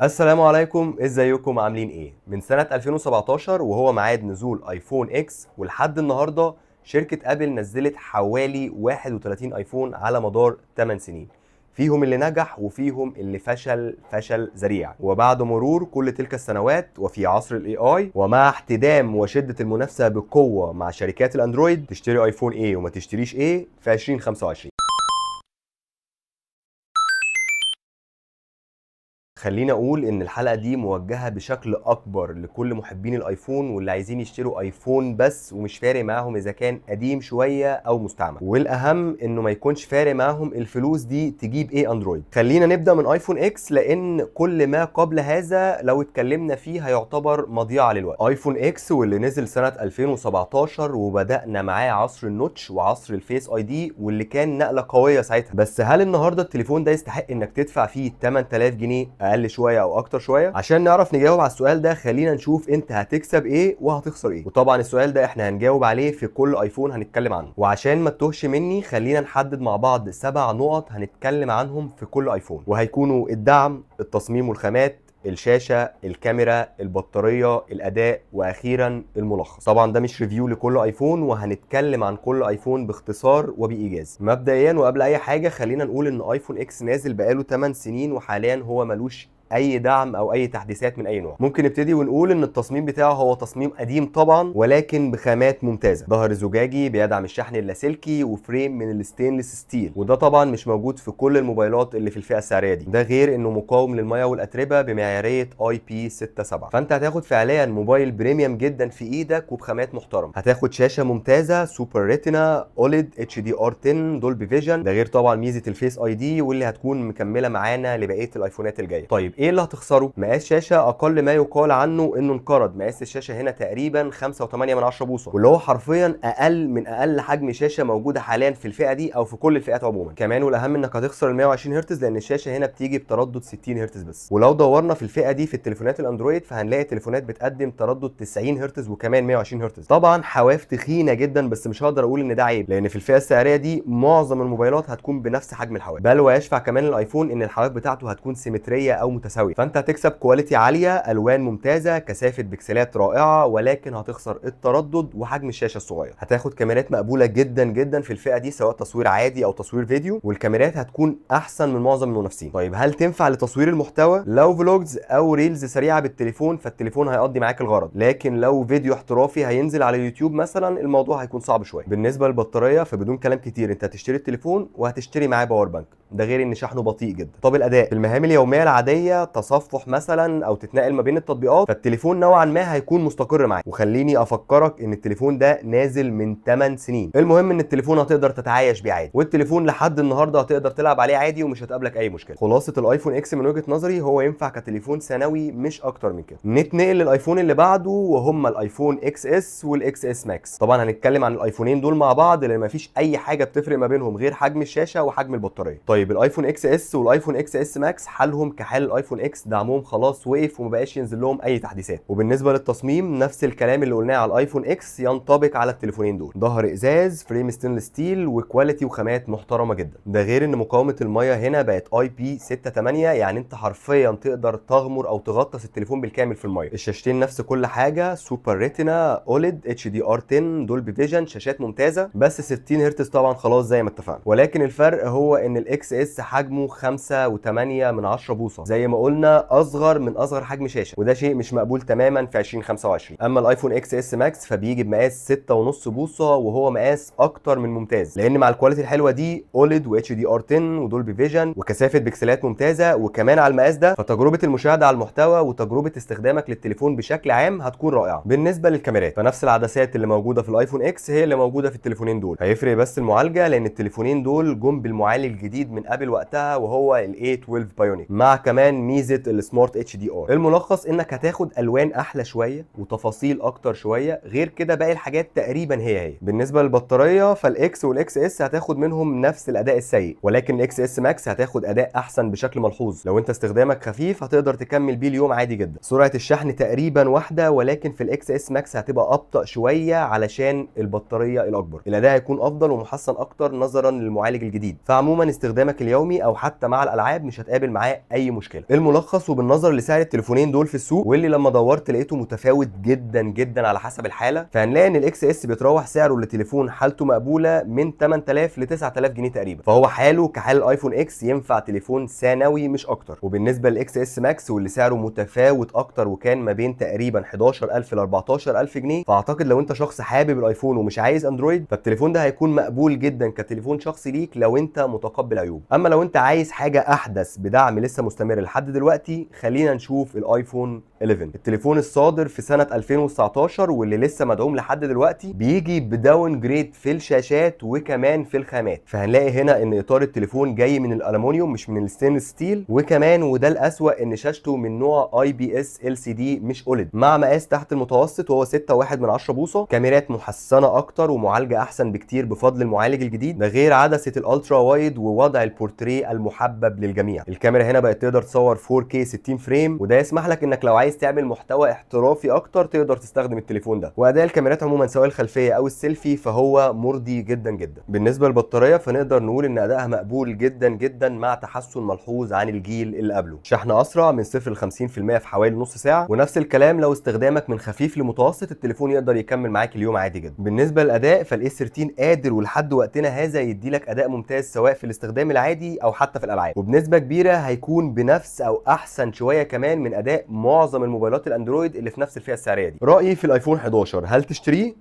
السلام عليكم، ازيكم عاملين ايه؟ من سنة 2017 وهو ميعاد نزول iPhone X ولحد النهارده شركة ابل نزلت حوالي 31 ايفون على مدار 8 سنين، فيهم اللي نجح وفيهم اللي فشل فشل ذريع. وبعد مرور كل تلك السنوات وفي عصر ال AI ومع احتدام وشدة المنافسة بقوة مع شركات الاندرويد، تشتري ايفون ايه وما تشتريش ايه في 2025. خلينا اقول ان الحلقة دي موجهة بشكل اكبر لكل محبين الايفون واللي عايزين يشتروا ايفون بس ومش فارق معاهم اذا كان قديم شوية او مستعمل، والاهم انه ما يكونش فارق معاهم الفلوس دي تجيب ايه اندرويد. خلينا نبدا من iPhone X لان كل ما قبل هذا لو اتكلمنا فيه هيعتبر مضيعة للوقت. iPhone X واللي نزل سنة 2017 وبدانا معاه عصر ال notch وعصر ال Face ID واللي كان نقله قوية ساعتها. بس هل النهارده التليفون ده يستحق انك تدفع فيه 8000 جنيه اقل شوية او اكتر شوية؟ عشان نعرف نجاوب على السؤال ده خلينا نشوف انت هتكسب ايه وهتخسر ايه، وطبعا السؤال ده احنا هنجاوب عليه في كل ايفون هنتكلم عنه. وعشان ما تتوهش مني خلينا نحدد مع بعض 7 نقط هنتكلم عنهم في كل ايفون، وهيكونوا الدعم، التصميم والخامات، الشاشة، الكاميرا، البطارية، الاداء، واخيرا الملخص. طبعا ده مش review لكل ايفون وهنتكلم عن كل ايفون باختصار وبايجاز. مبدئيا وقبل اي حاجة خلينا نقول ان iPhone X نازل بقاله 8 سنين وحاليا هو ملوش اي دعم او اي تحديثات من اي نوع. ممكن نبتدي ونقول ان التصميم بتاعه هو تصميم قديم طبعا ولكن بخامات ممتازة، ظهر زجاجي بيدعم الشحن اللاسلكي و frame من ال stainless steel، وده طبعا مش موجود في كل الموبايلات اللي في الفئة السعرية دي. ده غير انه مقاوم للمية والاتربه بمعياريه IP67، فانت هتاخد فعليا موبايل premium جدا في ايدك وبخامات محترمه. هتاخد شاشة ممتازة Super Retina OLED HDR 10 Dolby Vision، ده غير طبعا ميزة ال Face ID واللي هتكون مكملة معانا لبقية الايفونات الجاية. طيب ايه اللي هتخسره؟ مقاس شاشة اقل ما يقال عنه انه انقرض. مقاس الشاشة هنا تقريبا 5.8 بوصه، واللي هو حرفيا اقل من اقل حجم شاشة موجودة حاليا في الفئة دي او في كل الفئات عموما. كمان والاهم انك هتخسر ال 120 هرتز لان الشاشة هنا بتيجي بتردد 60 هرتز بس، ولو دورنا في الفئة دي في التليفونات الاندرويد فهنلاقي تليفونات بتقدم تردد 90 هرتز وكمان 120 هرتز. طبعا حواف تخينة جدا بس مش هقدر اقول ان ده عيب لان في الفئة السعرية دي معظم الموبايلات هتكون بنفس حجم الحواف، بل ويشفع كمان الايفون ان الحواف بتاعته هتكون symmetry او متساوية، فانت هتكسب quality عالية، الوان ممتازة، كثافة بكسلات رائعة، ولكن هتخسر التردد وحجم الشاشة الصغير. هتاخد كاميرات مقبولة جدا جدا في الفئة دي سواء تصوير عادي او تصوير فيديو، والكاميرات هتكون احسن من معظم المنافسين. طيب هل تنفع لتصوير المحتوى؟ لو vlogs او reels سريعة بالتليفون فالتليفون هيقضي معاك الغرض، لكن لو فيديو احترافي هينزل على يوتيوب مثلا الموضوع هيكون صعب شوية. بالنسبة للبطاريه فبدون كلام كتير انت هتشتري التليفون وهتشتري معاه power bank، ده غير ان شحنه بطيء جدا. طب الاداء في المهام اليومية العادية، تصفح مثلا او تتنقل ما بين التطبيقات، فالتليفون نوعا ما هيكون مستقر معاك. وخليني افكرك ان التليفون ده نازل من 8 سنين. المهم ان التليفون هتقدر تتعايش بيه عادي، والتليفون لحد النهارده هتقدر تلعب عليه عادي ومش هتقابلك اي مشكلة. خلاصه ال iPhone X من وجهه نظري هو ينفع كتليفون ثانوي مش اكتر من كده. نتنقل للايفون اللي بعده وهم ال iPhone XS وال XS Max. طبعا هنتكلم عن الايفونين دول مع بعض لان مفيش اي حاجة بتفرق ما بينهم غير حجم الشاشة وحجم البطارية. طيب ال iPhone XS وال iPhone XS Max حالهم كحال ال iPhone X، دعمهم خلاص وقف ومبقاش ينزل لهم اي تحديثات. وبالنسبة للتصميم نفس الكلام اللي قلناه على ال iPhone X ينطبق على التليفونين دول، ظهر ازاز، frame stainless steel، و quality وخامات محترمه جدا. ده غير ان مقاومة المية هنا بقت IP68، يعني انت حرفيا تقدر تغمر او تغطس التليفون بالكامل في المية. الشاشتين نفس كل حاجة، Super Retina OLED HDR 10 Dolby Vision، شاشات ممتازة بس 60 هرتز طبعا خلاص زي ما اتفقنا. ولكن الفرق هو ان ال XS حجمه 5.8 بوصه، زي ما قلنا اصغر من اصغر حجم شاشة، وده شيء مش مقبول تماما في 2025. اما ال iPhone XS Max فبيجي بمقاس 6.5 بوصه، وهو مقاس اكتر من ممتاز لان مع ال quality الحلوة دي OLED و HDR 10 و Dolby Vision وكثافه بكسلات ممتازة، وكمان على المقاس ده فتجربه المشاهدة على المحتوى وتجربه استخدامك للتليفون بشكل عام هتكون رائعة. بالنسبة للكاميرات فنفس العدسات اللي موجودة في ال iPhone X هي اللي موجودة في التليفونين دول، هيفرق بس المعالجة لان التليفونين دول جم بالمعالج الجديد من ابل وقتها وهو ال A12 Bionic، مع كمان ميزة ال Smart HDR. الملخص انك هتاخد الوان احلى شوية وتفاصيل اكتر شوية، غير كده باقي الحاجات تقريبا هي هي. بالنسبة للبطاريه فال X وال XS هتاخد منهم نفس الاداء السيء، ولكن ال XS Max هتاخد اداء احسن بشكل ملحوظ. لو انت استخدامك خفيف هتقدر تكمل بيه اليوم عادي جدا. سرعة الشحن تقريبا واحدة، ولكن في ال XS Max هتبقى ابطا شوية علشان البطارية الاكبر. الاداء هيكون افضل ومحسن اكتر نظرا للمعالج الجديد. فعموما استخدامك استخدامك اليومي او حتى مع الالعاب مش هتقابل معاه اي مشكلة. الملخص وبالنظر لسعر التليفونين دول في السوق، واللي لما دورت لقيته متفاوت جدا جدا على حسب الحالة، فهنلاقي ان ال XS بيتراوح سعره لتليفون حالته مقبولة من 8000 ل 9000 جنيه تقريبا، فهو حاله كحال الايفون X، ينفع تليفون ثانوي مش اكتر. وبالنسبة لل XS Max واللي سعره متفاوت اكتر وكان ما بين تقريبا 11000 ل 14000 جنيه، فاعتقد لو انت شخص حابب الايفون ومش عايز اندرويد فالتليفون ده هيكون مقبول جدا كتليفون شخصي ليك لو انت متقبل عيوب. اما لو انت عايز حاجة احدث بدعم لسه مستمر لحد دلوقتي، خلينا نشوف الايفون 11، التليفون الصادر في سنة 2019 واللي لسه مدعوم لحد دلوقتي، بيجي ب downgrade في الشاشات وكمان في الخامات. فهنلاقي هنا ان اطار التليفون جاي من الالومنيوم مش من ال stainless steel، وكمان وده الاسوأ ان شاشته من نوع اي بي اس ال سي دي مش OLED، مع مقاس تحت المتوسط وهو 6.1 بوصه، كاميرات محسنة اكتر ومعالجة احسن بكتير بفضل المعالج الجديد، ده غير عدسة ال ultra wide ووضع البورتريه المحبب للجميع. الكاميرا هنا بقت تقدر تصور 4K 60 frame، وده يسمح لك انك لو عايز تعمل محتوى احترافي اكتر تقدر تستخدم التليفون ده. واداء الكاميرات عموما سواء الخلفية او السيلفي فهو مرضي جدا جدا. بالنسبة للبطاريه فنقدر نقول ان ادائها مقبول جدا جدا مع تحسن ملحوظ عن الجيل اللي قبله، شحن اسرع من 0 ل 50% في حوالي نص ساعة، ونفس الكلام لو استخدامك من خفيف لمتوسط التليفون يقدر يكمل معاك اليوم عادي جدا. بالنسبة للاداء فال A13 قادر ولحد وقتنا هذا يدي لك اداء ممتاز سواء في الاستخدام العادي او حتى في الالعاب، وبنسبة كبيرة هيكون بنفس او احسن شوية كمان من اداء معظم الموبايلات الاندرويد اللي في نفس الفئة السعرية دي. رايي في الايفون 11، هل تشتريه؟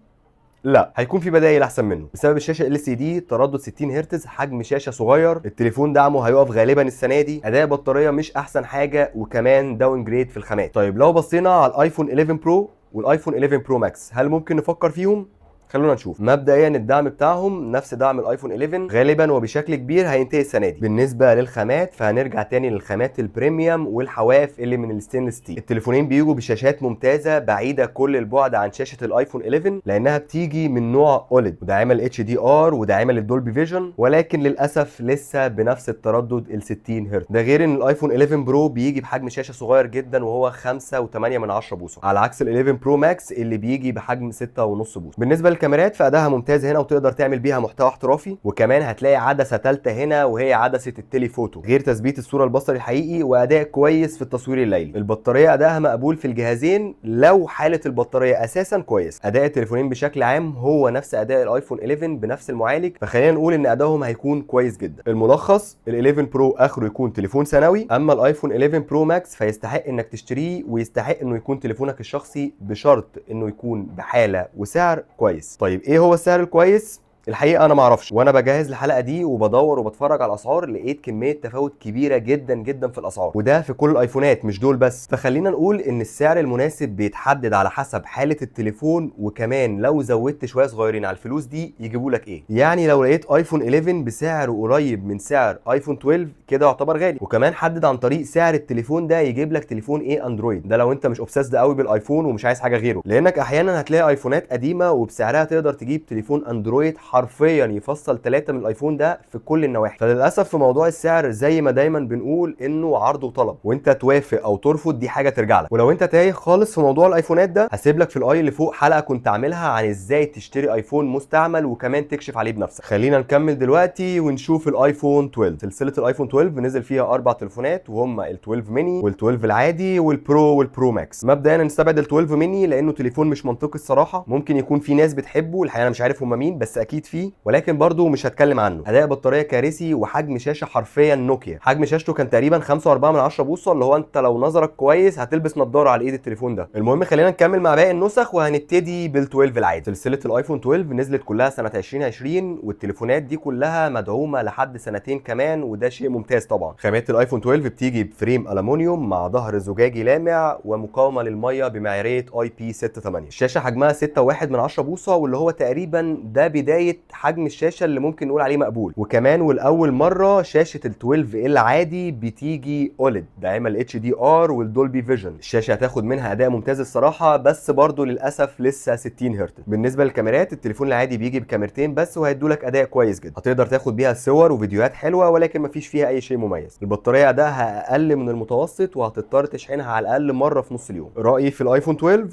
لا، هيكون في بدائل احسن منه بسبب الشاشة LCD، تردد 60 هرتز، حجم شاشة صغير، التليفون دعمه هيقف غالبا السنة دي، اداء بطارية مش احسن حاجة، وكمان downgrade في الخامات. طيب لو بصينا على الايفون 11 Pro والايفون 11 Pro Max، هل ممكن نفكر فيهم؟ خلونا نشوف. مبدئيا الدعم بتاعهم نفس دعم الايفون 11 غالبا وبشكل كبير هينتهي السنة دي. بالنسبة للخامات فهنرجع تاني للخامات ال premium والحواف اللي من ال stainless steel. التليفونين بيجوا بشاشات ممتازة بعيدة كل البعد عن شاشة الايفون 11 لانها بتيجي من نوع OLED وداعمه ال HDR وداعمه لل Dolby Vision، ولكن للاسف لسه بنفس التردد ال 60 هرتز. ده غير ان الايفون 11 Pro بيجي بحجم شاشة صغير جدا وهو 5.8 بوصه، على عكس ال 11 Pro Max اللي بيجي بحجم 6.5 بوصه. بالنسبة الكاميرات فادائها ممتاز هنا وتقدر تعمل بيها محتوى احترافي، وكمان هتلاقي عدسة ثالثة هنا وهي عدسة ال telephoto، غير تثبيت الصورة البصري الحقيقي واداء كويس في التصوير الليلي. البطارية ادائها مقبول في الجهازين لو حاله البطارية اساسا كويس. اداء التليفونين بشكل عام هو نفس اداء الايفون 11 بنفس المعالج، فخلينا نقول ان ادائهم هيكون كويس جدا. الملخص، ال 11 Pro اخره يكون تليفون ثانوي، اما الايفون 11 Pro Max فيستحق انك تشتريه ويستحق انه يكون تليفونك الشخصي، بشرط انه يكون بحاله وسعر كويس. طيب ايه هو السعر الكويس؟ الحقيقة انا ما اعرفش، وانا بجهز الحلقة دي وبدور وبتفرج على الاسعار لقيت كمية تفاوت كبيرة جدا جدا في الاسعار، وده في كل الايفونات مش دول بس. فخلينا نقول ان السعر المناسب بيتحدد على حسب حاله التليفون، وكمان لو زودت شوية صغيرين على الفلوس دي يجيبوا لك ايه. يعني لو لقيت ايفون 11 بسعر قريب من سعر ايفون 12 كده يعتبر غالي، وكمان حدد عن طريق سعر التليفون ده يجيب لك تليفون ايه اندرويد، ده لو انت مش obsessed قوي بالايفون ومش عايز حاجة غيره، لانك احيانا هتلاقي ايفونات قديمة وبسعرها تقدر تجيب تليفون اندرويد حرفيا يفصل 3 من الايفون ده في كل النواحي. فللاسف في موضوع السعر زي ما دايما بنقول انه عرض وطلب، وانت توافق او ترفض دي حاجة ترجع لك. ولو انت تايه خالص في موضوع الايفونات ده هسيب لك في ال i اللي فوق حلقة كنت عاملها عن ازاي تشتري ايفون مستعمل وكمان تكشف عليه بنفسك. خلينا نكمل دلوقتي ونشوف الايفون 12. سلسلة الايفون 12 نزل فيها 4 تليفونات وهم ال 12 ميني وال 12 العادي وال Pro وال Pro Max. مبدئيا نستبعد ال 12 ميني لانه تليفون مش منطقي الصراحة، ممكن يكون في ناس بتحبه، الحقيقة انا مش عارف هم مين بس اكيد فيه، ولكن برضو مش هتكلم عنه. اداء بطارية كارثي وحجم شاشة حرفيا نوكيا، حجم شاشته كان تقريبا 5.4 بوصه، اللي هو انت لو نظرك كويس هتلبس نظاره على ايد التليفون ده. المهم خلينا نكمل مع باقي النسخ وهنبتدي بال 12 العادي. سلسلة الايفون 12 نزلت كلها سنة 2020 والتليفونات دي كلها مدعومة لحد سنتين كمان، وده شيء ممتاز طبعا. خامات الايفون 12 بتيجي ب frame الومنيوم مع ظهر زجاجي لامع ومقاومة للمية بمعياريه IP 68. الشاشة حجمها 6.1 بوصه، واللي هو تقريبا ده بداية حجم الشاشة اللي ممكن نقول عليه مقبول. وكمان ولاول مرة شاشة ال 12 العادي بتيجي OLED داعمه ال HDR وال Dolby Vision. الشاشة هتاخد منها اداء ممتاز الصراحة، بس برضو للاسف لسه 60 هرتز. بالنسبة للكاميرات التليفون العادي بيجي بكاميرتين بس وهيدوا لك اداء كويس جدا، هتقدر تاخد بيها صور وفيديوهات حلوة ولكن مفيش فيها اي شيء مميز. البطارية ادائها اقل من المتوسط وهتضطر تشحنها على الاقل مرة في نص اليوم. رايي في الايفون 12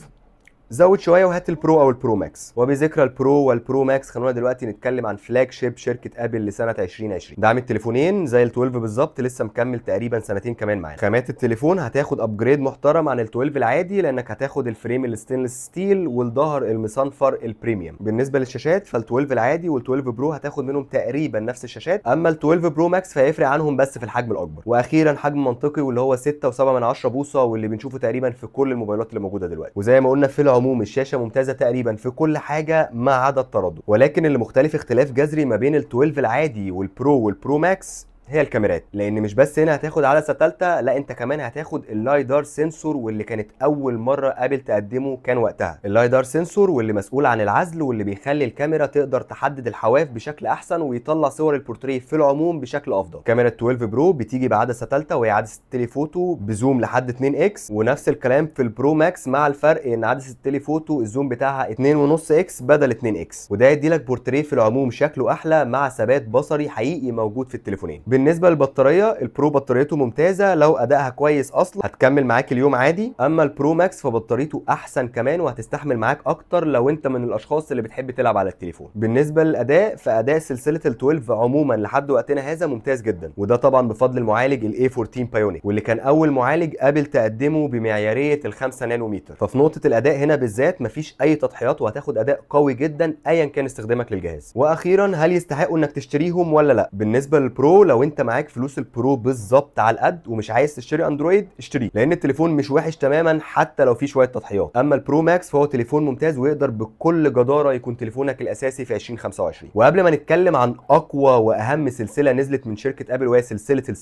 زود شوية وهات ال Pro او ال Pro Max. وبذكر ال Pro وال Pro Max خلونا دلوقتي نتكلم عن flagship شركة ابل لسنه 2020. دعم التليفونين زي ال 12 بالظبط، لسه مكمل تقريبا سنتين كمان معانا. خامات التليفون هتاخد upgrade محترم عن ال 12 العادي، لانك هتاخد ال frame ال stainless steel والظهر المصنفر ال premium. بالنسبة للشاشات فال 12 العادي وال 12 Pro هتاخد منهم تقريبا نفس الشاشات، اما ال 12 Pro Max فهيفرق عنهم بس في الحجم الاكبر. واخيرا حجم منطقي واللي هو 6.7 بوصه، واللي بنشوفه تقريبا في كل الموبايلات اللي موجودة دلوقتي. وزي ما قلنا في العموم الشاشة ممتازة تقريبا في كل حاجة ما عدا التردد، ولكن اللي مختلف اختلاف جذري ما بين ال 12 العادي وال Pro وال Pro Max هي الكاميرات، لان مش بس هنا هتاخد عدسة ثالثة، لا انت كمان هتاخد ال LiDAR sensor، واللي كانت اول مرة ابل تقدمه كان وقتها. ال LiDAR sensor واللي مسؤول عن العزل، واللي بيخلي الكاميرا تقدر تحدد الحواف بشكل احسن ويطلع صور البورتريه في العموم بشكل افضل. كاميرا 12 Pro بتيجي بعدسه ثالثة وهي عدسة telephoto ب zoom لحد 2 X، ونفس الكلام في ال Pro Max مع الفرق ان عدسة ال telephoto ال zoom بتاعها 2.5 X بدل 2 X، وده يديلك بورتريه في العموم شكله احلى مع ثبات بصري حقيقي موجود في التليفونين. بالنسبة للبطاريه، ال Pro بطاريته ممتازة لو ادائها كويس اصلا هتكمل معاك اليوم عادي، اما ال Pro Max فبطاريته احسن كمان وهتستحمل معاك اكتر لو انت من الاشخاص اللي بتحب تلعب على التليفون. بالنسبة للاداء فاداء سلسلة ال 12 عموما لحد وقتنا هذا ممتاز جدا، وده طبعا بفضل المعالج ال A14 Bionic، واللي كان اول معالج ابل تقدمه بمعياريه ال 5 نانومتر. ففي نقطة الاداء هنا بالذات مفيش اي تضحيات، وهتاخد اداء قوي جدا ايا كان استخدامك للجهاز. واخيرا، هل يستحقوا انك تشتريهم ولا لا؟ بالنسبة لل Pro، لو انت معاك فلوس ال Pro بالظبط على القد ومش عايز تشتري اندرويد اشتريه، لان التليفون مش وحش تماما حتى لو فيه شوية تضحيات. اما ال Pro Max فهو تليفون ممتاز ويقدر بكل جداره يكون تليفونك الاساسي في 2025. وقبل ما نتكلم عن اقوى واهم سلسلة نزلت من شركة ابل وهي سلسلة ال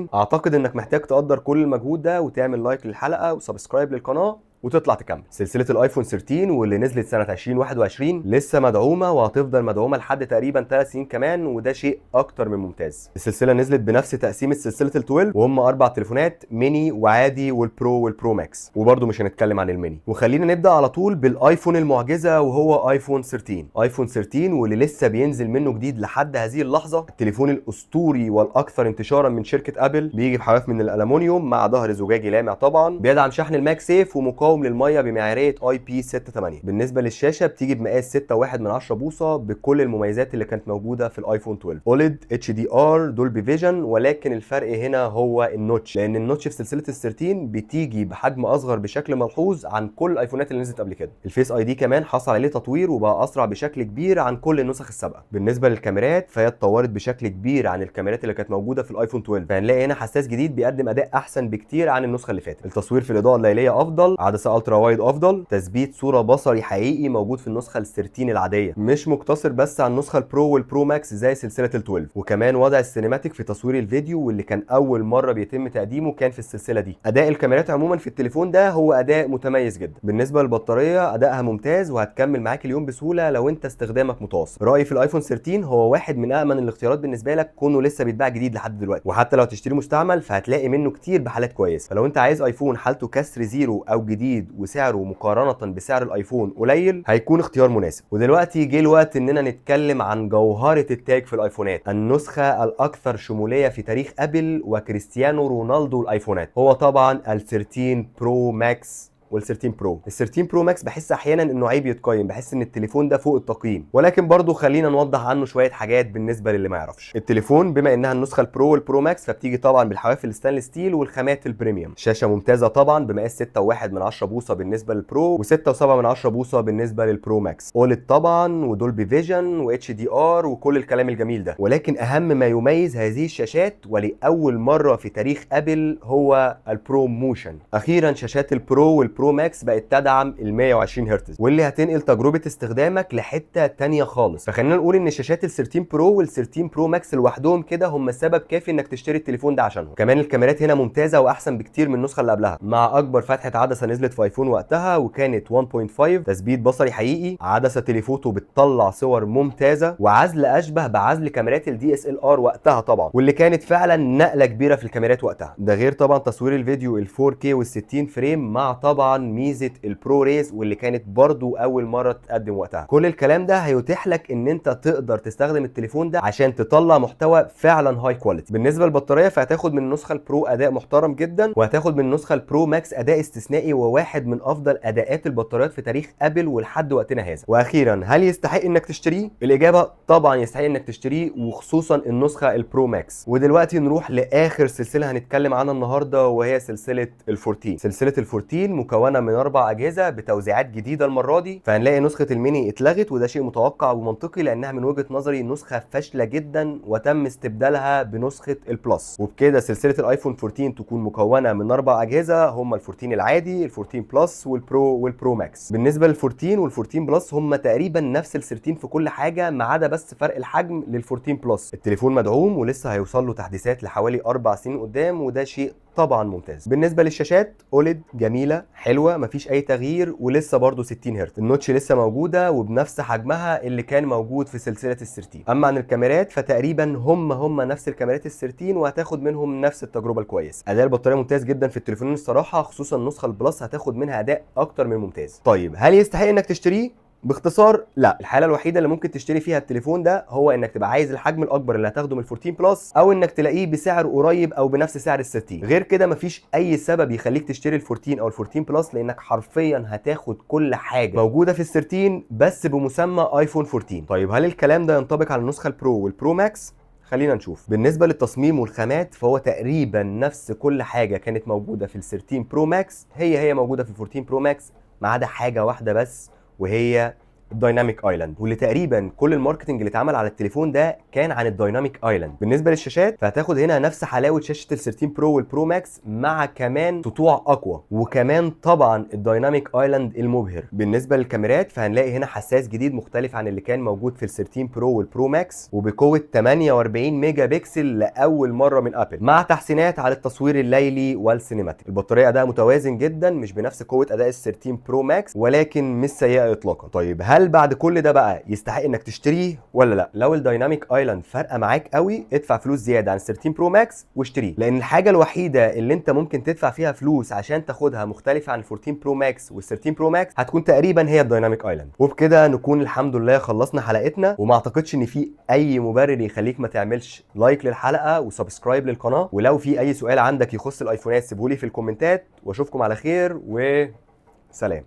13، اعتقد انك محتاج تقدر كل المجهود ده وتعمل like للحلقة و subscribe للقناة وتطلع تكمل. سلسلة الايفون 13 واللي نزلت سنة 2021 لسه مدعومة وهتفضل مدعومة لحد تقريبا 3 سنين كمان، وده شيء اكتر من ممتاز. السلسلة نزلت بنفس تقسيمه سلسلة ال 12، وهم 4 تليفونات، ميني وعادي وال Pro وال Pro Max، وبرده مش هنتكلم عن الميني. وخلينا نبدا على طول بالايفون المعجزة وهو ايفون 13. ايفون 13 واللي لسه بينزل منه جديد لحد هذه اللحظة، التليفون الاسطوري والاكثر انتشارا من شركة ابل، بيجي بحواف من الالومنيوم مع ظهر زجاجي لامع طبعا، بيدعم شحن ال MagSafe ومقاوم للمية بمعياريه IP68. بالنسبة للشاشه بتيجي بمقاس 6.1 بوصه بكل المميزات اللي كانت موجودة في الايفون 12، OLED، HDR، Dolby Vision، ولكن الفرق هنا هو ال notch، لان ال notch في سلسلة ال 13 بتيجي بحجم اصغر بشكل ملحوظ عن كل الايفونات اللي نزلت قبل كده. ال Face ID كمان حصل عليه تطوير وبقى اسرع بشكل كبير عن كل النسخ السابقة. بالنسبة للكاميرات فهي اتطورت بشكل كبير عن الكاميرات اللي كانت موجودة في الايفون 12، فهنلاقي هنا حساس جديد بيقدم اداء احسن بكتير عن النسخة اللي فاتت. التصوير في الاضاءة الليلية افضل، عدسة ultra wide افضل، تثبيت صوره بصري حقيقي موجود في النسخة ال 13 العادية، مش مقتصر بس على النسخة ال Pro وال Pro Max زي سلسلة ال 12. وكمان وضع ال cinematic في تصوير الفيديو واللي كان اول مرة بيتم تقديمه كان في السلسلة دي. اداء الكاميرات عموما في التليفون ده هو اداء متميز جدا. بالنسبة للبطاريه ادائها ممتاز وهتكمل معاك اليوم بسهولة لو انت استخدامك متواصل. رايي في الايفون 13 هو واحد من امن الاختيارات بالنسبة لك، كونه لسه بيتباع جديد لحد دلوقتي، وحتى لو تشتري مستعمل فهتلاقي منه كتير بحالات كويسة. فلو انت عايز ايفون حالته كسر zero او جديد وسعره مقارنة بسعر الايفون قليل هيكون اختيار مناسب. ودلوقتي جه الوقت اننا نتكلم عن جوهره التاج في الايفونات، النسخة الاكثر شمولية في تاريخ ابل وكريستيانو رونالدو الايفونات، هو طبعا ال 13 Pro Max وال 13 Pro. ال 13 Pro Max بحس احيانا انه عيب يتقيم، بحس ان التليفون ده فوق التقييم، ولكن برضو خلينا نوضح عنه شوية حاجات بالنسبة للي ما يعرفش. التليفون بما انها النسخة ال Pro وال Pro Max فبتيجي طبعا بالحواف ال stainless steel والخامات ال premium، شاشة ممتازة طبعا بمقاس 6.1 بوصه بالنسبة لل Pro و6.7 بوصه بالنسبة لل Pro Max، OLED طبعا و Dolby Vision و HDR وكل الكلام الجميل ده. ولكن اهم ما يميز هذه الشاشات ولاول مرة في تاريخ ابل هو ال ProMotion. اخيرا شاشات ال Pro وال Pro Max بقت تدعم ال 120 هرتز، واللي هتنقل تجربه استخدامك لحته تانية خالص. فخلينا نقول ان شاشات ال 13 Pro وال 13 Pro Max لوحدهم كده هم سبب كافي انك تشتري التليفون ده عشانهم. كمان الكاميرات هنا ممتازة واحسن بكتير من النسخة اللي قبلها، مع اكبر فتحه عدسة نزلت في ايفون وقتها وكانت 1.5، تثبيت بصري حقيقي، عدسة telephoto بتطلع صور ممتازة، وعزل اشبه بعزل كاميرات ال DSLR وقتها طبعا، واللي كانت فعلا نقله كبيرة في الكاميرات وقتها. ده غير طبعا تصوير الفيديو ال 4K وال 60 frame مع طبعا طبعا ميزة ال ProRes واللي كانت برضو اول مرة تقدم وقتها. كل الكلام ده هيتيح لك ان انت تقدر تستخدم التليفون ده عشان تطلع محتوى فعلا high quality. بالنسبة للبطاريه فهتاخد من النسخة ال Pro اداء محترم جدا، وهتاخد من النسخة ال Pro Max اداء استثنائي وواحد من افضل اداءات البطاريات في تاريخ ابل ولحد وقتنا هذا. واخيرا، هل يستحق انك تشتريه؟ الاجابة طبعا يستحق انك تشتريه، وخصوصا النسخة ال Pro Max. ودلوقتي نروح لاخر سلسلة هنتكلم عنها النهارده، وهي سلسلة ال14. سلسلة ال14 مكونة من 4 اجهزة بتوزيعات جديدة المرة دي، فهنلاقي نسخه الميني اتلغت، وده شيء متوقع ومنطقي لانها من وجهه نظري نسخه فاشلة جدا وتم استبدالها بنسخه ال Plus. وبكده سلسلة الايفون 14 تكون مكونة من 4 اجهزة، هم ال14 العادي، ال14 Plus، وال Pro، وال Pro Max. بالنسبة لل14 وال14 Plus هم تقريبا نفس ال13 في كل حاجة ما عدا بس فرق الحجم لل14 Plus. التليفون مدعوم ولسه هيوصل له تحديثات لحوالي 4 سنين قدام، وده شيء طبعا ممتاز. بالنسبة للشاشات OLED جميلة حلوة، مفيش اي تغيير، ولسه برضو 60 هرتز. ال notch لسه موجودة وبنفس حجمها اللي كان موجود في سلسلة ال13. اما عن الكاميرات فتقريبا هم نفس الكاميرات ال13، وهتاخد منهم نفس التجربة الكويسة. اداء البطارية ممتاز جدا في التليفونين الصراحة، خصوصا النسخة ال Plus هتاخد منها اداء اكتر من ممتاز. طيب هل يستحق انك تشتريه؟ باختصار لا. الحالة الوحيدة اللي ممكن تشتري فيها التليفون ده هو انك تبقى عايز الحجم الاكبر اللي هتاخده من 14 Plus، او انك تلاقيه بسعر قريب او بنفس سعر ال 13. غير كده مفيش اي سبب يخليك تشتري ال 14 او ال 14 Plus، لانك حرفيا هتاخد كل حاجة موجودة في ال 13 بس بمسمى ايفون 14. طيب هل الكلام ده ينطبق على النسخة ال Pro وال Pro Max؟ خلينا نشوف. بالنسبة للتصميم والخامات فهو تقريبا نفس كل حاجة كانت موجودة في ال 13 Pro Max هي موجودة في ال 14 Pro Max، ما عدا حاجة واحدة بس وهي ال Dynamic Island، واللي تقريبا كل ال marketing اللي اتعمل على التليفون ده كان عن ال Dynamic Island. بالنسبة للشاشات فهتاخد هنا نفس حلاوة شاشة ال 13 Pro وال Pro Max مع كمان سطوع اقوى، وكمان طبعا ال Dynamic Island المبهر. بالنسبة للكاميرات فهنلاقي هنا حساس جديد مختلف عن اللي كان موجود في ال 13 Pro وال Pro Max، وبقوة 48 ميجا بكسل لاول مرة من ابل، مع تحسينات على التصوير الليلي وال cinematic. البطارية اداء متوازن جدا، مش بنفس قوة اداء ال 13 Pro Max ولكن مش سيئه اطلاقا. طيب هل بعد كل ده بقى يستحق انك تشتريه ولا لا؟ لو ال Dynamic Island فارقه معاك قوي ادفع فلوس زيادة عن 13 Pro Max واشتريه، لان الحاجة الوحيدة اللي انت ممكن تدفع فيها فلوس عشان تاخدها مختلفة عن 14 Pro Max وال 13 Pro Max هتكون تقريبا هي ال Dynamic Island. وبكده نكون الحمد لله خلصنا حلقتنا، وما اعتقدش ان في اي مبرر يخليك ما تعملش like للحلقة و subscribe للقناة، ولو في اي سؤال عندك يخص الايفونات سيبهولي في الكومنتات، واشوفكم على خير وسلام.